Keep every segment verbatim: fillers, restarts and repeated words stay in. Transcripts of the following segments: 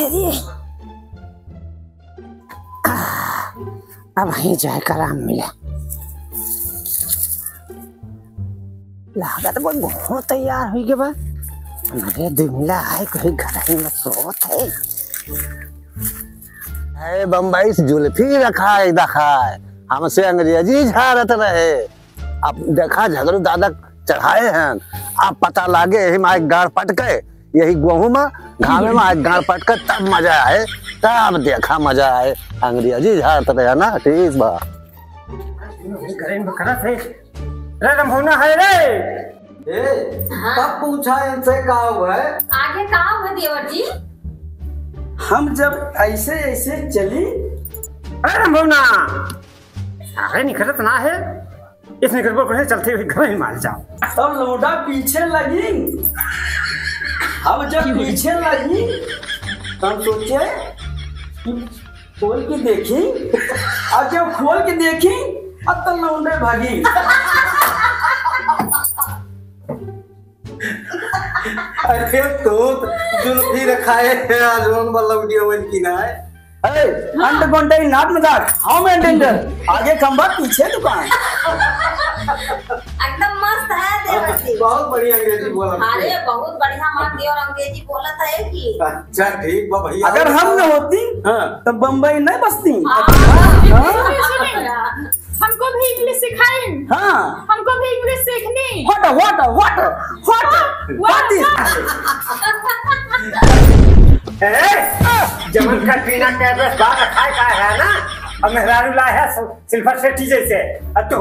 अरे, आह, अब वहीं जाए का आराम मिला। लागत बा गोहूँ तैयार होइ गए बा। हमरे दुमिला आए कोई घर ही में सोत है। ए बम्बई से जुल्फी रखाए दखाए, हमसे अंग्रेजी झारत रहे। अब देखा झगड़ू दादा चढ़ाए हैं, अब पता लागे यही माय गाड़ पटके, यही गोहूँ में घामे में आए गाड़ पटके तब मजा आए, तब देखा मजा आए। अंग्रेजी झारत रहे ना, ठीक बा। घरे में करत है। रे रमभौना है रे। ए, हाँ। तब पूछा इनसे का हुआ है? आगे का हुआ देवर जी? हम जब ऐसे ऐसे चली। अरे रमभौना, अरे निकलत ना है, इसने गड़बड़ करे चलते हुए घर ही मार जाओ। तब लौंडा पीछे लगी, अब जब पीछे लगी तो हम सोचे कि खोल के देखी, और जब खोल के देखी, अब तो लौंडे भागी। अरे तो जुल्फी रखाए हैं, आज हम बल्लम दिया वन की ना है। अरे, अंड गोंडे नाट मजाक, हम एंड एंड। आगे खंबा, पीछे दुकान। एकदम मस्त है देवर जी। बहुत बढ़िया अंग्रेजी बोला। अरे, बहुत बढ़िया मार देवर अंग्रेजी बोलत है कि। अच्छा, ठीक बा भैया। अगर हम न होती, हाँ। तो बम्बई नहीं बसती। हाँ। हाँ। हमको भी इंग्लिश सिखाइन। हाँ। हमको भी इंग्लिश सीखनी। What, what, what, what, what is? ए, जवन का बिना कैबस बात खाए का है ना, अब मेहरारू लाए है सिल्फर सेठी जैसे। अब तू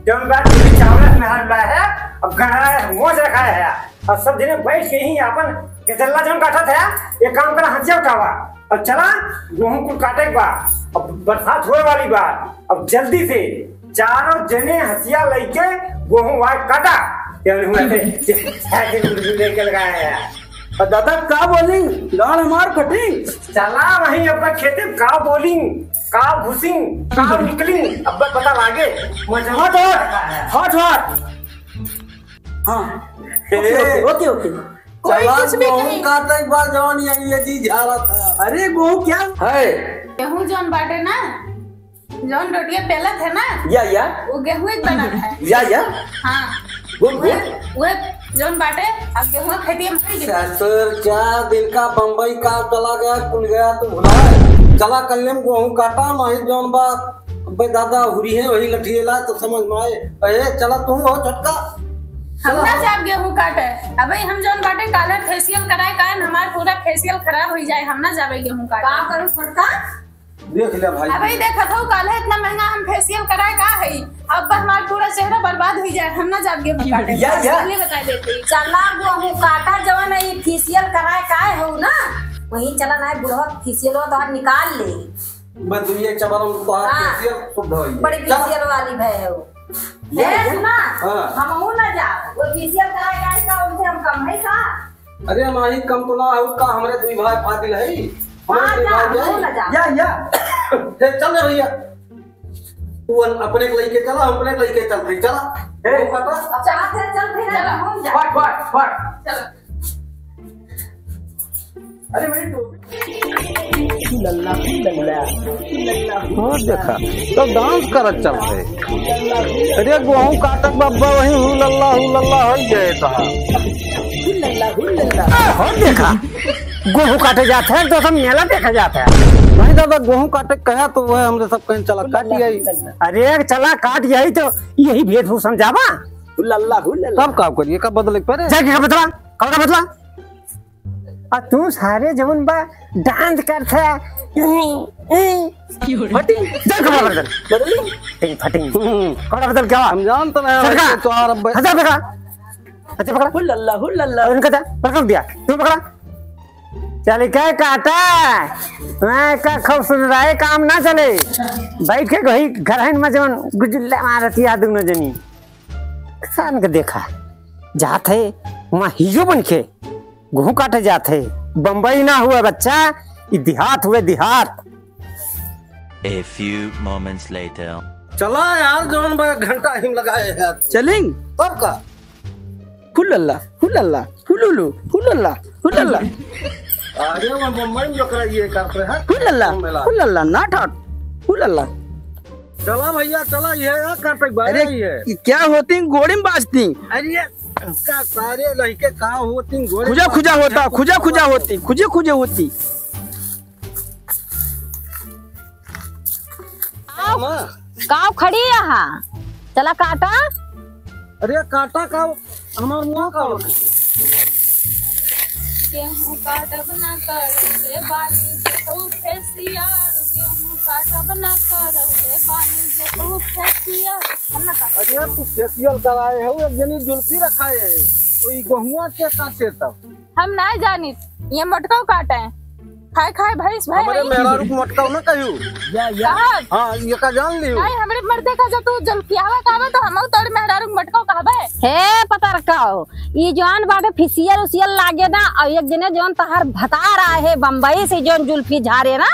जवन बात चावल मेहरारू लाए है, अब गणा है, मोज रखा है। और सब जने बैठ के ही आपन गजल्ला जौन काटत है, ये काम करा, हंसिया उठावा। अब चला, गोहूँ कुल काटे के बा, अब बरसात होए वाली बा। अब जल्दी से चारों जने हंसिया लइके गोहूँ वाए काटा। यार हुआ से, लेके लगाया है। और दादा का बोली, गाड़ हमार फटी। चला वहीं अपना खेते में का बोली, का भूसी, का निकली, अब पता लागे। मजा हट, हट, हट, हट। हाँ। हे। Okay, okay, okay. कोई चला, कुछ भी गोहूँ कहे। काटे के बाद जवन ये, ये चीज झाड़ा था। अरे, गोहूँ क्या है? गेहूँ जौन बाटे ना, जौन रोटिया पेलत है ना, या, या। वो गेहूँ ही बनत है। या, या। हाँ। बोल, बोल। वह, वह जौन बाटे, अब गेहूँ खेती में भर गई। ससुर, चार दिन का बम्बई का चला गया, कुल गया तो भुला। चला, कल हम गोहूँ काटा, माही जौन बा अबे दादा, हुरी है, वही लठिएला तो समझ में आए। अरे, चला तू हो छोटका। हम चला। ना जाब गेहूं काटे। अबे हम जौन बाटे काले फेशियल कराए, काहे न हमार पूरा फेशियल खराब हुई जाए, हम ना जाबे गेहूं काटे। का करूं छोटका? देख ले भाई। अबे देखत हो, काले इतना महंगा हम फेशियल कराए का है, अब हमार पूरा चेहरा बर्बाद हुई जाए, हम ना जाब गेहूं काटे। या, या। पहले बता देते। चला गेहूं काटा, जवन ई फेशियल कराए काहे हो ना, वही चला ना बुढ़वा फेशियल तो निकाल ले। बस दुनिया चबरम तोहार हाँ। फेशियल शुद्ध होई। बड़ी चल। फेशियल वाली भय है वो। ले, ए, ले। सुना, हाँ। हमहू ना जाब। वो फेशियल कराए जाए का, उनसे हम कम है का? अरे, हम ही कम तो ना हो का, हमरे दुई भाई फाजिल है। हमरे हाँ, दुई जा, भाई हमहू जाए। ना जाब। या, या। हे, चल रे भैया। तू अन-, अपने के लइके चला, हम अपने के लइके चल रही, चला। हे। वो काटा। अच्छा, चल, चल, फिर चला। हम जा। फट, फट, फट। चल। अरे मेरी टोपी। लल्ला, लल्ला, लल्ला। और देखा, तो डांस करत चल रहे। अरे गोहूं काटत बब्बा वहीं हु लल्ला, हु लल्ला हो गए तो। लल्ला, हु लल्ला। ए, हो देखा, गोहूं काटे जात है तो सब मेला देखे जात है। वहीं दादा गोहूं काटे कहा तो वह हमरे सब कहीं चला काट गई। अरे चला काट जाई तो यही भेद हो समझावा। लल्ला, हु लल्ला। तब का करिए, का बदले के पड़े? जाके का बदला? कौन बदला? आ तू सारे जवन बा डांस करत है। फटी। चल कपड़ा बदल। बदली? फटिंग, फटिंग। हम्म। कपड़ा बदल क्या? हम जानते नहीं चल भाई, का? तो आ रहा भाई। अच्छा पकड़ा। अच्छा पकड़ा। हु लल्ला, हु लल्ला। और इनका चल, पकड़ दिया। तू पकड़ा। चल क्या काटा? मैं का खूब सुन रहा है, काम ना चले। बैठ के वही घर है में जवन गुजुल्ला मारत या दोनों जनी। किसान के देखा जात है, वहाँ हीरो बन के गेहूं काटे जात है। बम्बई ना हुआ बच्चा, ई देहात हुए देहात। A few moments later। चला यार, जौन बा घंटा हिम लगाए है। चलिंग? तब का? हुलल्ला, हुलल्ला, हुलुलु, हुलल्ला, हुलल्ला। अरे, वो बम्बई में जो करा ये काट रहे हैं। हुलल्ला, बम्बई ला। हुलल्ला, not hot। हुलल्ला। चला भैया, चला, ये है, काटे के बाद अरे, ये है। ये क्या होती, गोड़ी में बाजती। अरे, का सारे लड़के का होती, गोड़ी खुजा, में खुजा बाजती होता, हैं, खुजा, खुजा होती, खुजे, खुजे होती। आओ, माँ। काव खड़ी यहाँ? चला काटा। अरे काटा का, हमार मुँह का होता? गेहूं काटब ना करौले बानी जे तू फेसियल, गेहूं काटब ना करौले बानी जे तू फेसियल। हम ना काटब। अरे तू फेसियल कराए हो, एक जनी जुल्फी रखाए है, तो ई गेहुआ के काटे तब? हम ना जानित, ये मोटकौ काटे। खाए खाए भैंस भय हमरे रही। मेहरारू को मोटकौ ना कहियो। या, या। कहाँ? हाँ, ये का जान लियो। नहीं, हमरे मर्दे का जो तू जुल्फियावा कहबे तो हमहू तोरे मेहरारू को मोटकौ कहबे। हे पतरकौ, ई जौन बाटे फेसियल उसियल लागे ना, और एक जने जौन तहार भतार आए है बम्बई से, जौन जुल्फी झारे ना,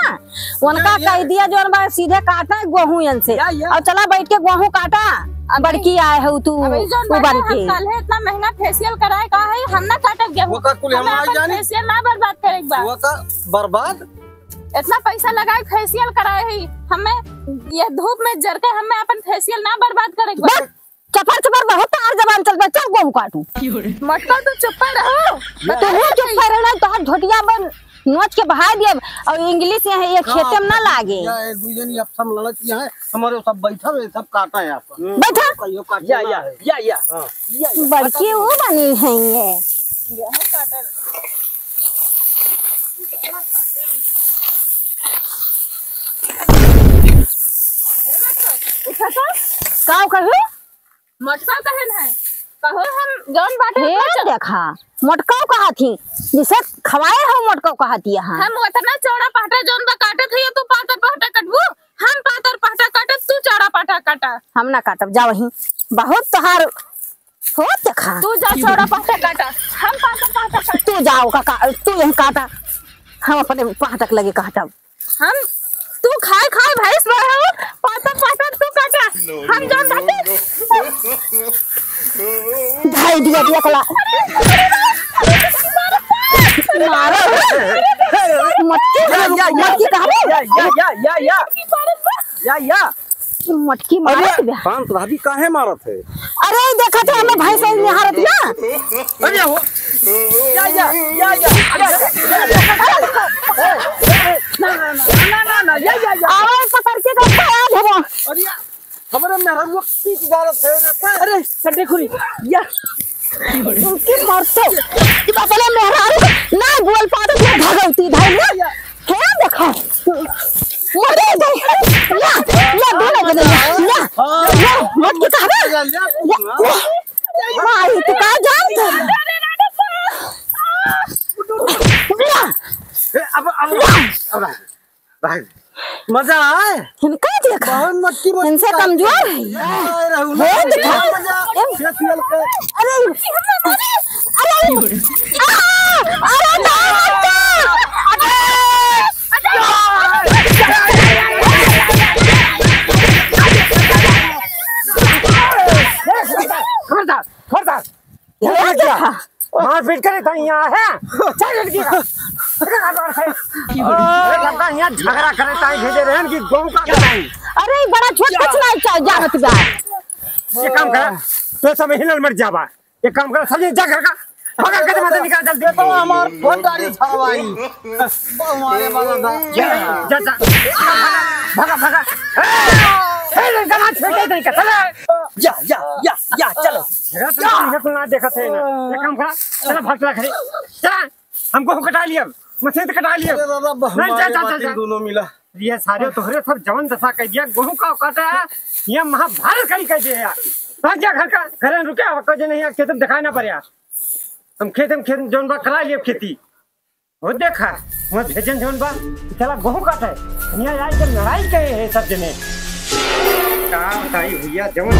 उनका या, या। कह दिया जौन बा सीधे काटा गोहूं यन से। या, या। और चला बैठ के गोहूं काटा, अबे, बड़की आए हो तू अबे जौन उबन बाटे हम के। कल है इतना महंगा फेसियल कराए का है, हम ना काटब गेहूं। वो का कुल हम हमें आई अपन जानी? फेसियल ना बर्बाद करे के बा। वो का बर्बाद? इतना पैसा लगाए फेसियल कराए है, हमें ये धूप में जर के हमें अपन फेसियल ना बर्बाद करे के बा। बस, चपर चपर बहुत तार जबान चल बा, चल गोहूं काटू। मोटकौ तू चुप्पा रहो। तो तू चुप्पा रहो ना, तोहर झोटिया में नोच के बहाय दिए। और इंग्लिश यहाँ ये का खेते में ना लागे। या एक दूजन ये सब लड़त यहाँ है, हमारे सब बैठा है, सब काटा है यहाँ पर। बैठा। कहियो काटे या, ना या, है। या, या। हाँ। या, या। बड़की वो बनी है ये। गेहूं काटल। उठा तो। का कहू? मोटकौ कहन है। कहो हम जौन बाटे हे मोटकौ। देखा, मोटकौ कहा थी, जिसे खवाए हो मोटकौ कहा थी यहाँ। हम उतना चौड़ा पहटा जौन बा काटत है, तू पातर पहटा कटबू, हम पातर पहटा काटब, तू चौड़ा पहटा काटा। हम ना काटब, जा वहीं। बहुत तोहार हो देखा। तू जा चौड़ा पहटा काटा, हम पातर पहटा काटा। तू जाओ काका, तू यहीं काटा, हम अपने पहटा के लगे काटब। हम, तू खाए खाए भैंस रहे हो, पाता पाता तू काटा। हम जान जाते। भाई दिया, दिया कला। मारो। मटकी, या, या, या, मटकी कहाँ रे? या, या, या, या, या। या, या। मटकी मारत अरे, बा। शांत रह, अभी काहे मारत है? अरे, देखा तो हमें भैंस निहारत ना। अरे हो। या, या, या, या, या, या, या, या। ना, ना, ना, या, या, या। आवाज पकड़ के तो खड़ा हो। अरे, हमरे मेहररुआ पीट डालत है रे। अरे, चड्डी खुली। या। उनके मरतो। कि बसले मेहरारू ना बोल पाते, तो भगवती भाई ना। हे देखो। मरे दे। या, या, दोनों जने, या, या, या, मत की कहा। या, या, या। माई, तू का जानत? ए, अब, अब, अब, अब, मजा आए? इनका देखा। बहुत मटकी, मटकी इनसे काट कमजोर है। आए रहू ना। हे देखा। मजा। फेसियल के। अरे, अरे, आ, अरे, अरे, खबरदार, खबरदार। ये क्या? मारपीट करे ताई यहाँ है। चल, लड़की का। अरे, लड़का यहाँ झगड़ा करे ताई भेजे रहन कि गौ का बताई। अरे, बड़ा छोट कुछ नहीं चाहिए, जानत बा। ये काम कर, तो सब हिलल मर जाबा। एक काम कर, सब जा घर का, पकड़ के मत निकाल जल्दी। तो हमार फोन गाड़ी छड़वाई। हमारे वाला था। जा, जा, जा। भागा, भागा। ए, ए, लड़का ना छेड़े नहीं कर, चले। या, या, या, या, चलो। झगड़ा तो नहीं है, तू ना देखा थे ना। एक काम करा, चला भाग चला घरे। चला, हमको कटा लिया, मशीन से कटा लिया। अरे दादा, नहीं, जा, हमारे जा, जा, बातें जा। दोनों मिला। ये सारे तोहरे सब जवन दशा कर दिया, गोहूं का काटा है, ये महाभारत खड़ी कर दिया यार। भाग जा घर का, घर में रुके, आपको जो नहीं है, खेत में दिखाई ना पड़े यार। हम खेत में, खेत में जौन बा करा लिए खेती। वो देखा, वहाँ भेजन जौन बा, चला गोहूं काटे। यहाँ आई के लड़ाई करे है सब जने। का बताई भैया, जवन